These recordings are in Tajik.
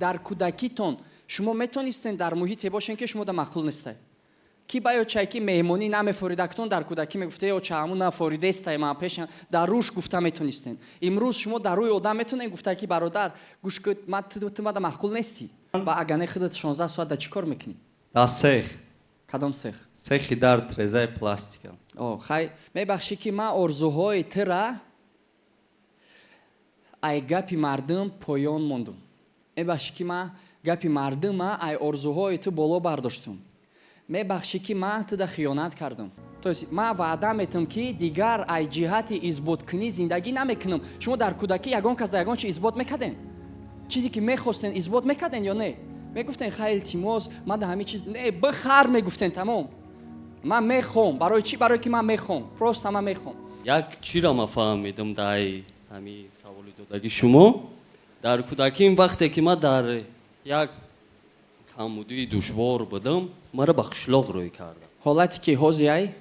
Дар кӯдакитон шумо метонистен дар муҳите бошен, ки шумо да маъқул нестай? Ки ба ёчае ки меҳмонӣ намефоридактон, дар кӯдакӣ мегуфта: «Ё ча, ҳамун нафоридестай ман пеша», дар рӯш гуфта метонистен. Имрӯз шумо дар рӯи одам метонен гуфта, ки бародар, гӯш кун, ту мада маъқул нестӣ? Ва агар не, худат 16 соат да чӣ кор мекунӣ? Дар цех. Кадом цех? Цехи дар трезаи пластика. О, хай, мебахшӣ, ки ман орзуҳои тура ай гапи мардум поён мондум. Мебахшӣ, ки ман гапи мардума ай орзуҳои ту боло бардоштум. Мебахшӣ, ки ман туда хиёнат кардам. То есть ман ваъда метам, ки дигар ай ҷиҳати исботкунӣ зиндагӣ намекунам. Шумо дар кӯдакӣ ягон кас да ягон чи исбот мекарден? Чизе ки мехостен, исбот мекарден ё не? Мегуфтен: «Хай, илтимос, ман да ҳамин чиз не, бихар», мегуфтен, тамом. Ман мехоҳам. Барои чӣ? Барое ки ман мехоҳам, просто ман мехоҳам. Як чиро ман фаҳмидам дар ҳамин саволи додаги шумо. Дар кӯдаким, вақте ки ман дар як камбудии душвор будам, маро ба қишлоқ рӯй кардам. Ҳолате ки ҳози ай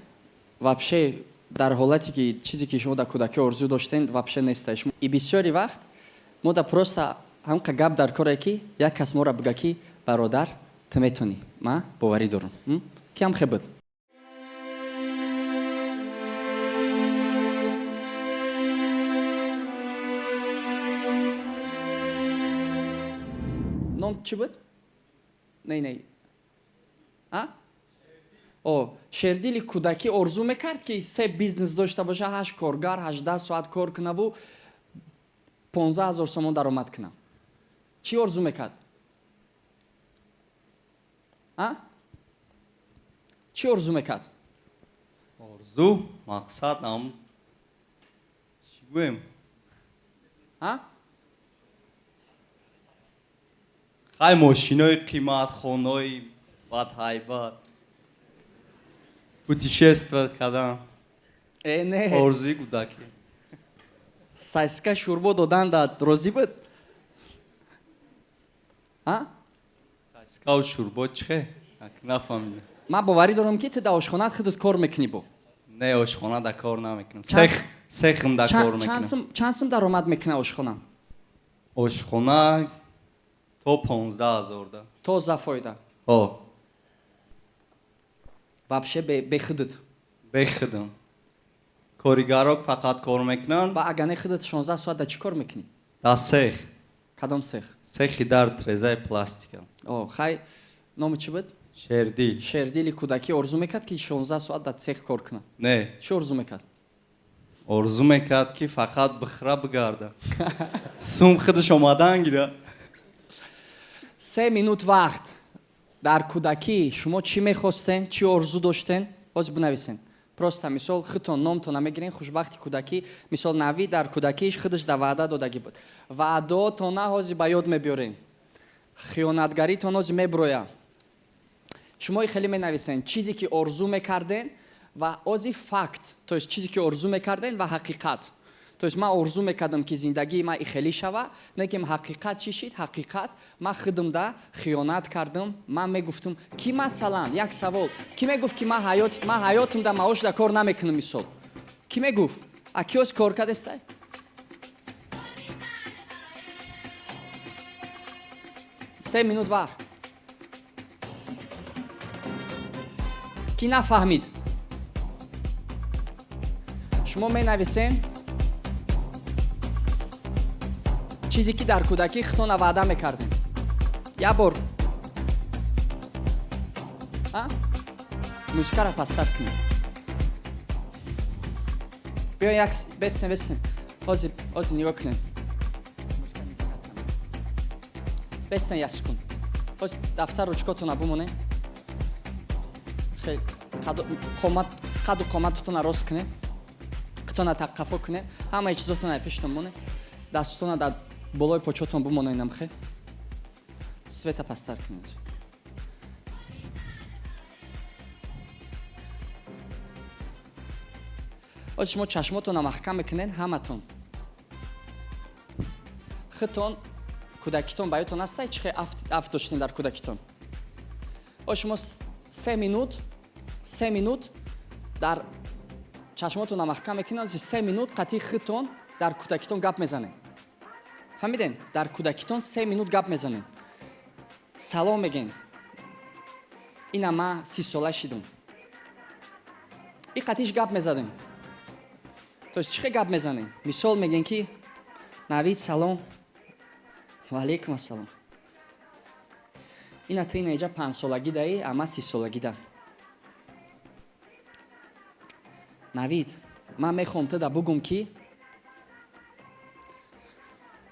вообще дар ҳолате ки чизе ки шумо дар кӯдакӣ орзу доштен, вообще нестай. И бисёри вақт мо да просто ҳамқа гап дар коре, ки як кас моро бига, ки бародар, ту метонӣ, ман боварӣ дорам. Ки ҳам хе буд. Ном чӣ буд? Не, не, а о, Шердили кӯдакӣ орзу мекард, ки се бизнес дошта боша, ҳашт коргар, 18 соат кор кунаву 15 000 сомон даромад кунам? Чӣ орзу мекард? А чӣ орзу мекард? Орзу, мақсад ам чӣ гӯем? А. Хай, мошинои қимат, хонаи бадҳайбат, путешествовать кардан. Э, не. Орзуи кӯдакӣ. Сосиска, шӯрбо додан да розӣ буд, а? Сосискаву шӯрбо чӣ хе? Нафаҳмидам. Ман боварӣ дорам, ки ту дар ошхонаат худат кор мекунӣ бо. Не, ошхона да кор намекунам. Цехм да кор мекунам. Чанд сум даромад мекуна ошхона? Ошхона то 15 000 да. Тоза фоида? О. Вообще бехудат? Бехудам. Коригарок фақат кор мекунанд. Ва агар не, худат 16 соат да чӣ кор мекунӣ? Дар цех. Кадом цех? Цехи дар трезаи пластика. О, хай, номи чӣ буд? Шердил. Шердили кӯдакӣ орзу мекард, ки 16 соат дар цех кор кунад? Не. Чӣ орзу мекард? Орзу мекард, ки фақат бихӯра, бигарда, сум худаш омадан гира. 3 минут вақт. Дар кӯдакӣ шумо чӣ мехостен, чӣ орзу доштен, ҳозир бинависен. Просто мисол, худтон номтона мегирен. Хушбахти кӯдакӣ, мисол, Нави дар кӯдакиш худаш да ваъда додагӣ буд. Ваъдаотона ҳозир ба ёд мебиёрем, хиёнатгаритон ҳозир меброя. Шумо хеле менависен чизе ки орзу мекарден ва ози факт, то есть чизе ки орзу мекарден ва ҳақиқат. То есть ман орзу мекардам, ки зиндагии ман ихелӣ шава, лекин ҳақиқат чӣ шид? Ҳақиқат, ман худамда хиёнат кардам. Ман мегуфтам, ки масалан, як савол: кӣ мегуфт, ки ман ҳаётамда маошда кор намекунам? Мисол, кӣ мегуфт? А киёс кор кардестай? 3 минут вақт. Кӣ нафаҳмид? Шумо менависен чизе ки дар кӯдакӣ худтона ваъда мекардем. Як бор а музикаро пасттар кунем. Биё, як бесне, бесне, ҳозир, ҳозир нигоҳ кунем. Бесне, як секунд. Ҳозир дафтар, ручкотона бимонем. Хел қаду қомататона рост кунем, қитона таққафо кунем, ҳамаи чизотона пештон монем, дастотона дар болои почотон бимоненам. Хе, света пасттар кунед. Ҳозир шумо чашмотонро маҳкам мекунед ҳаматон. Худтон кӯдакитон ба ёдтон ҳастай, чӣ хел афт доштем дар кӯдакитон? Ҳозир шумо 3 минут, 3 минут дар чашмотонро маҳкам мекунед. Ҳозир 3 минут қатъи худтон дар кӯдакитон гап мезанед. Фаҳмиден? Дар кӯдакитон 3 минут гап мезанед. Салом мегӯем. Ина ман 30 сола шидум. И қатиш гап мезадем. То есть чӣ хел гап мезанем? Мисол мегӯем, ки Навид, салом. Ва алейкум ассалом. Ина ту ина иҷа 5-солагӣ даи, а ман 30-солагӣ да. Навид, ман мехоҳам ту да бугум, ки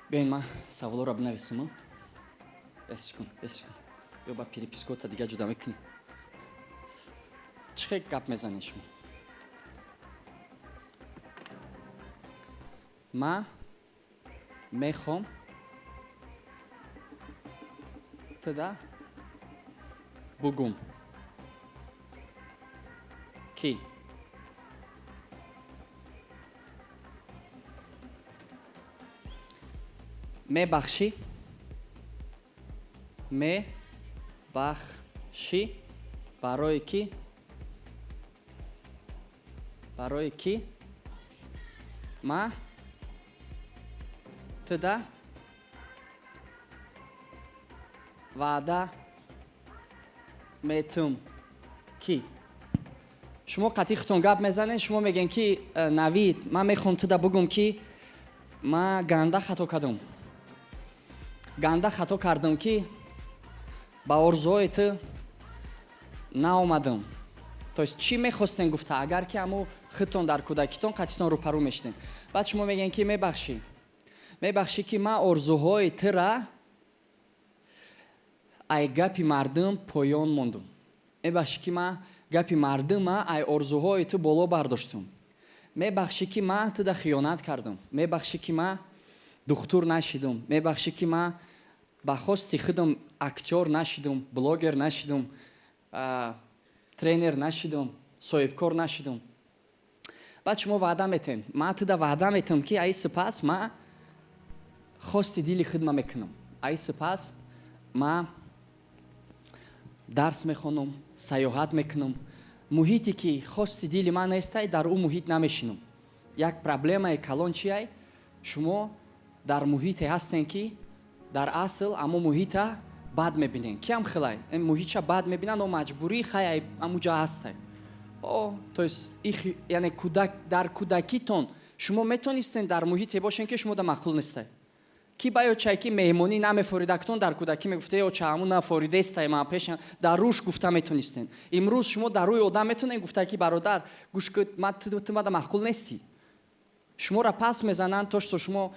биёин, ман саволоро бинависам. Бес кун, бес кун. Ё ба перепискота дига ҷуда мекунӣ. Чӣ хел гап мезанед шумо? Ман мехоҳам туда бугум, ки мебахшӣ, мебахшӣ, барое ки ма туда ваъда метум, ки шумо қатъи худтон гап мезанед. Шумо мегӯед, ки Навид, ман мехоҳам туда бугум, ки ман ганда хато кардам, ганда хато кардам, ки ба орзуҳои ту наомадам. То есть чӣ мехостем гуфта, агар ки ҳамо худтон дар кӯдакитон қатъитон рӯпарӯ мешудем? Баъд шумо мегӯед, ки мебахшӣ, мебахшӣ, ки ман орзуҳои тура ай гапи мардум поён мондум, мебахшӣ, ки ман гапи мардума ай орзуҳои ту боло бардоштум, мебахшӣ, ки ман туда хиёнат кардам, мебахшӣ, ки ман духтур нашидум, мебахшӣ, ки ман ба хости худам актёр нашидум, блогер нашидум, тренер нашидум, соҳибкор нашидум. Баъд шумо ваъда метем: ман туда ваъда метам, ки аи сипас ман хости дили худма мекунам, аи сипас ман дарс мехонам, саёҳат мекунам, муҳите ки хости дили ман нестай, дар ӯ муҳит намешинам. Як проблемаи калон чиай? Шумо дар муҳите ҳастем, ки дар асл амо муҳита бад мебинен. Киам хелай муҳитша бад мебинанд, о маҷбурӣ хай амуҷа ҳастай. О, то есть яъне кӯдак, дар кӯдакитон шумо метонистен дар муҳите бошен, ки шумо да маъқул нестай? Ки ба ёчай, ки меҳмонӣ намефоридактон, дар кӯдакӣ мегуфта: «Оча, ҳамун нафоридестай ман пеша», дар рӯш гуфта метонистен. Имрӯз шумо дар рӯи одам метонед гуфта, ки бародар, гӯш ку, ту мада маъқул нестӣ? Шуморо пас мезананд, то что шумо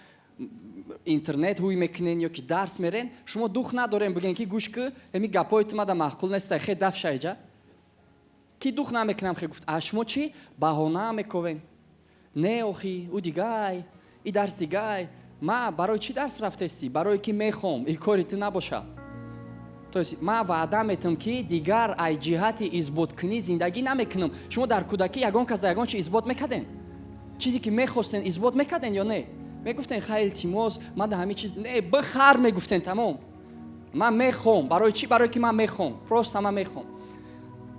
интернет ҳуй мекунен ё ки дарс мерен. Шумо дух надорем бигӯен, ки гӯш ку, ами гапҳои ту мада маъқул нестай, хе дафшайҷа. Ки дух намекунам хе гуфт? А шумо чӣ баҳона мековен? Не, охи ӯ дигай, и дарс дигай. Ма барои чӣ дарс рафтестӣ? Барое ки мехоҳам, и кори ту набошад. То есть ман ваъда метам, ки дигар ай ҷиҳати исботкунӣ зиндагӣ намекунам. Шумо дар кӯдакӣ ягон кас дар ягон чи исбот мекарден? Чизе ки мехостен, исбот мекарден ё не? Мегуфтен: «Хай, илтимос, ман да ҳамин чиз не, бихар», мегуфтен, тамом. Ман мехоҳам. Барои чӣ? Барое ки ман мехоҳам, просто ман мехоҳам.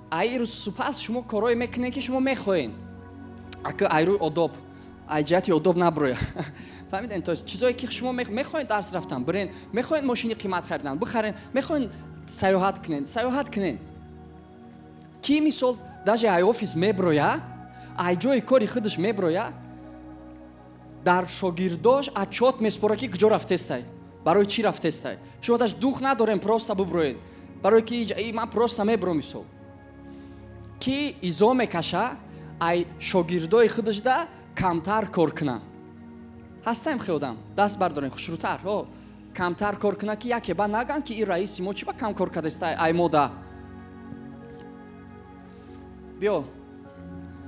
Ай рӯз сипас шумо корҳое мекунед, ки шумо мехоҳед, ака ай рӯи одоб, ай ҷиҳати одоб наброя. Фаҳмиден? То есть чизое ки шумо мехоҳед, дарс рафтан бирен, мехоҳед мошини қимат харидан, бихарен, мехоҳед саёҳат кунед, саёҳат кунед. Ки мисол даже ай офис меброя, ай ҷои кори худаш меброя, дар шогирдош отчёт меспора, ки куҷо рафтестай, барои чӣ рафтестай? Шумо даш дух надорем просто буброед, барое ки ман просто мебром. Мисол, ки изо мекаша ай шогирдои худашда камтар кор куна? Ҳастаем хе одам? Даст бардорем, хушрӯтар. О, камтар кор куна, ки яке ба наган, ки ин раиси мо чӣ ба кам кор кардестай ай мода. Биё,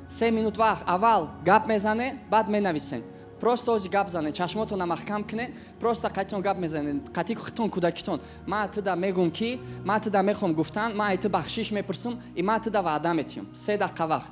3 минут вақт. Аввал гап мезанед, баъд менависен. Просто ози гап занед, чашмотонро маҳкам кунед, просто қатитон гап мезанед, қатӣ худтон, кӯдакитон. Ман туда мегӯм, ки ман туда мехоҳам гуфтан, ман ай ту бахшиш мепурсам и ман туда ваъда метиҳам. 3 дақиқа вақт.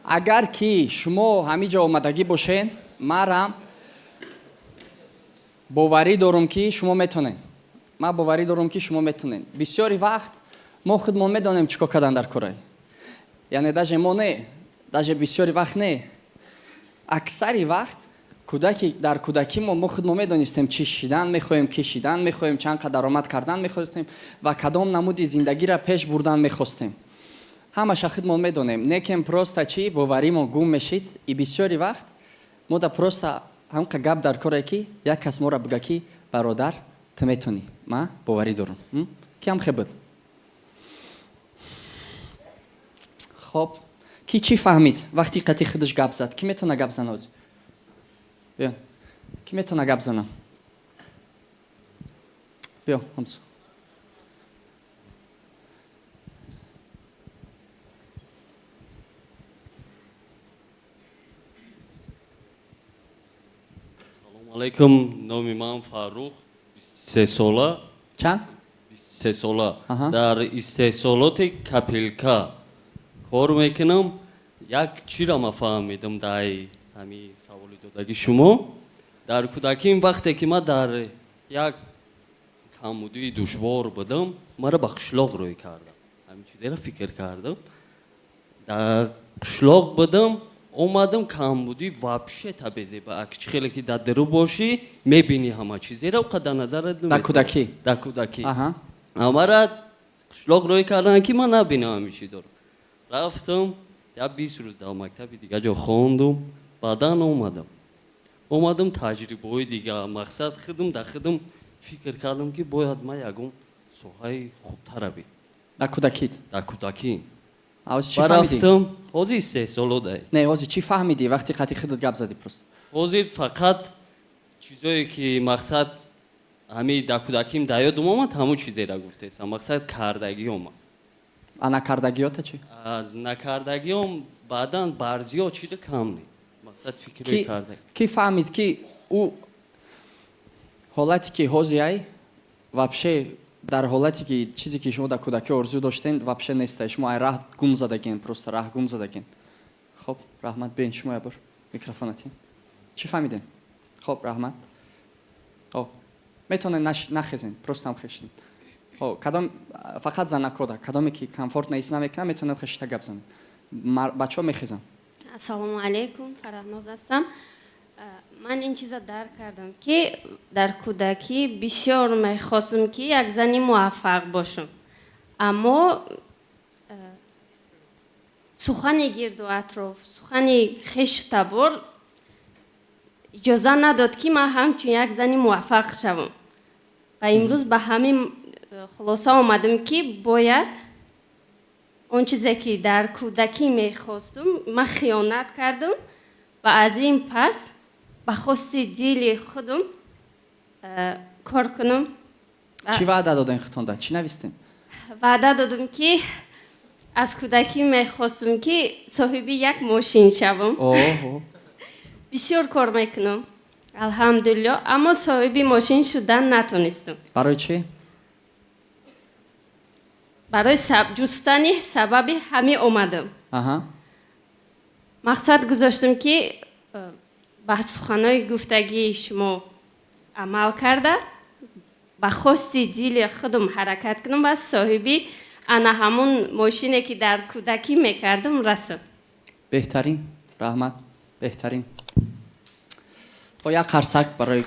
Агар ки шумо ҳамин ҷо омадагӣ бошед, марам боварӣ дорум, ки шумо метонед. Ман боварӣ дорум, ки шумо метонед. Бисёри вақт мо худмон медонем, чӣ кор кардан дар корай. Яъне даже мо не, даже бисёри вақт не, аксари вақт кӯдаки дар кӯдакӣ мо худмо медонистем, чӣ шидан мехоҳем, ки шидан мехоҳем, чанд қадр даромад кардан мехостем ва кадом намуди зиндагиро пеш бурдан мехостем. Ҳамаша худмон медонем. Некем просто чӣ боваримо гум мешид, и бисёри вақт мо да просто ҳамқа гап дар коре, ки як кас моро бига, ки бародар, ту метонӣ, ман боварӣ дорам. Ки ҳам хебуд. Хоб, ки чӣ фаҳмид, вақти қати худаш гап зад? Ки метавона гап зана ҳозир? Биё, ки метавона гап зана? Биё, ҳамсо. Салому алайкум, номи ман Фаррух, 23 сола. Чанд? 23 сола. Дар истеҳсолоти копилка кор мекунам. Як чиро ма фаҳмидам дар ҳамин саволи додаги шумо. Дар кӯдаким, вақте ки ман дар як камбудии душвор будам, маро ба қишлоқ рӯй кардам. Ҳамин чизеро фикр кардам. Дар қишлоқ будам, омадам, камбудӣ вообще табезеба. Ак чӣ хеле ки дар дуру бошӣ, мебинӣ ҳама чизеро, қа дар назарат Дар кӯдакӣ? Дар кӯдакӣ. Амара қишлоқ рӯй карданд, ки ман набинам ҳамин чизоро. Рафтам, як 20 рӯз дар мактаби дига ҷо хондум, баъдан омадам, таҷрибаҳои дига. Мақсад, худам дар худам фикр кардам, ки бояд ман ягон соҳаи хубтара бинам. Дар кӯдакит? Дар кӯдакӣ. Ҳозир чӣ фаҳмидӣ? Рафтам, ҳозир истеҳсолодай. Не, ҳозир чӣ фаҳмидӣ, вақти қати худат гап задӣ просто? Ҳозир фақат чизое ки, мақсад, ҳамин дар кӯдаким дар ёдам омад, ҳамун чизеро гуфтесам. Мақсад, кардагиёма. А накардагиёта чӣ? Накардагиём баъдан барзиёд шида, кам не. Мақсад, фикрҳои карда. Ки фаҳмид, ки ӯ ҳолате ки ҳозир вообще дар ҳолате ки чизе ки шумо дар кӯдакӣ орзу доштен, вообще нестай, шумо ай раҳ гум задаген, просто раҳ гум задаген. Хоб, раҳмат. Бин, шумо ябор микрофонатин. Чӣ фаҳмидем? Хоб, раҳмат. О, метавонед нахезен, просто ҳам хешин. Кадом фақат занакода, кадоме ки комфорт ҳис намекунад, метавонем хешита гап занед. Бачаҳо мехезанд. Ассалому алайкум, Фараҳноз ҳастам. Ман ин чиза дарк кардам, ки дар кӯдакӣ бисёр мехостам, ки як зани муваффақ бошам, аммо сухани гирду атроф, сухани хешу табор иҷоза надод, ки ман ҳамчун як зани муваффақ шавам, ва имрӯз ба ҳамин хулоса омадам, ки бояд он чизе ки дар кӯдакӣ мехостум, ман хиёнат кардам, ва аз ин пас ба хости дили худам кор кунам. Чӣ ваъда додем худтонда? Чӣ навистем? Ваъда додам, ки аз кӯдакӣ мехостум, ки соҳиби як мошин шавам. Бисёр кор мекунам, алҳамдулилло, аммо соҳиби мошин шудан натонистам. Барои чӣ? Барои ҷустани сабаби ҳамин омадам. Мақсад гузоштам, ки ба суханои гуфтагии шумо амал карда, ба хости дили худам ҳаракат кунам ва соҳиби ана ҳамун мошине, ки дар кӯдакӣ мекардам, расам. Беҳтарин, раҳмат, беҳтарин. Бо як қарсак барои.